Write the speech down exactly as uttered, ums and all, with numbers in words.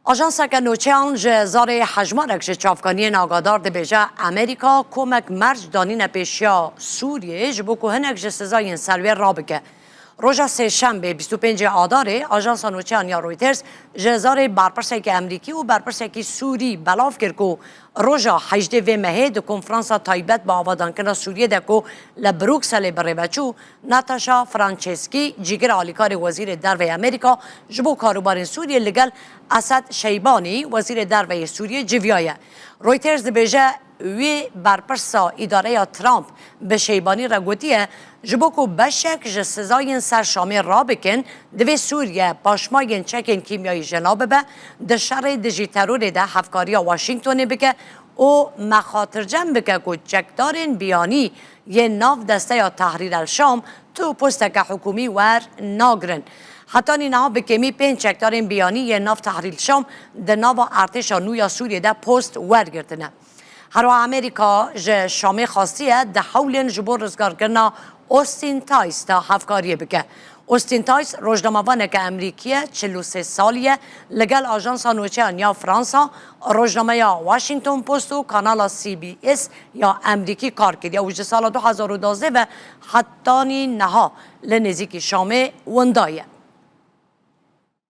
Ajanseke nûçeyan ji zarê hejmarek ji çavkaniyên agadar dibêje, Amerîka komek merc danîne pêşiya Sûriyê ji bo ku hinek ji sizayên ser wê rabike. Roja Sêşembê, bîst û pêncê Adarê, ajansa nûçeyan ya Reuters ji zarê berpirsekî Amerîkî û berpirsekî Sûrî belav kir ku roja hejdê vê mehê di konferansa taybet bi avadankirina Sûriyê de ku li Brukselê bi rê ve çû, Natasha Franceschi, cîgira alîkarê Wezîrê Derve yê Amerîka ji bo karûbarên Sûriyê, li gel Esed Şeybanî, Wezîrê Derve yê Sûriyê, civiyaye. Reuters dibêje, wî berpirsa îdareya Trump bi Şeybanî re gotiye, ji bo ku beşek ji sizayên ser Şamê rabikin, divê Sûriye paşmayên çekên kîmyayî jina bibe, di şerê dijî terorê de hevkariya Washingtonê bike û me xatircem bike ku çekdarên biyanî yên nav desteya Tehrîr el Şam tu posteke hikûmî wer nagrin. Hetanî niha bi kêmî pênc çekdarên biyanî yên nav Tehrîr Şam di nava artêşa nû ya Sûriyê de post wergirtine. Herwiha Amerîka ji Şamê xwastiye di hewlên ji bo rizgarkirina Austin Tice de hevkariyê bike. Austin Tice rojnamevaneke Amerîkî ye, çil û sê salî ye, li gel ajansa nûçeyan ya Fransa, rojnameya Washington Post û kanala C B S ya Amerîkî kar kiriye û ji sala du hezar û duwazdeh ve hetanî niha li nêzîkî Şamê winda ye.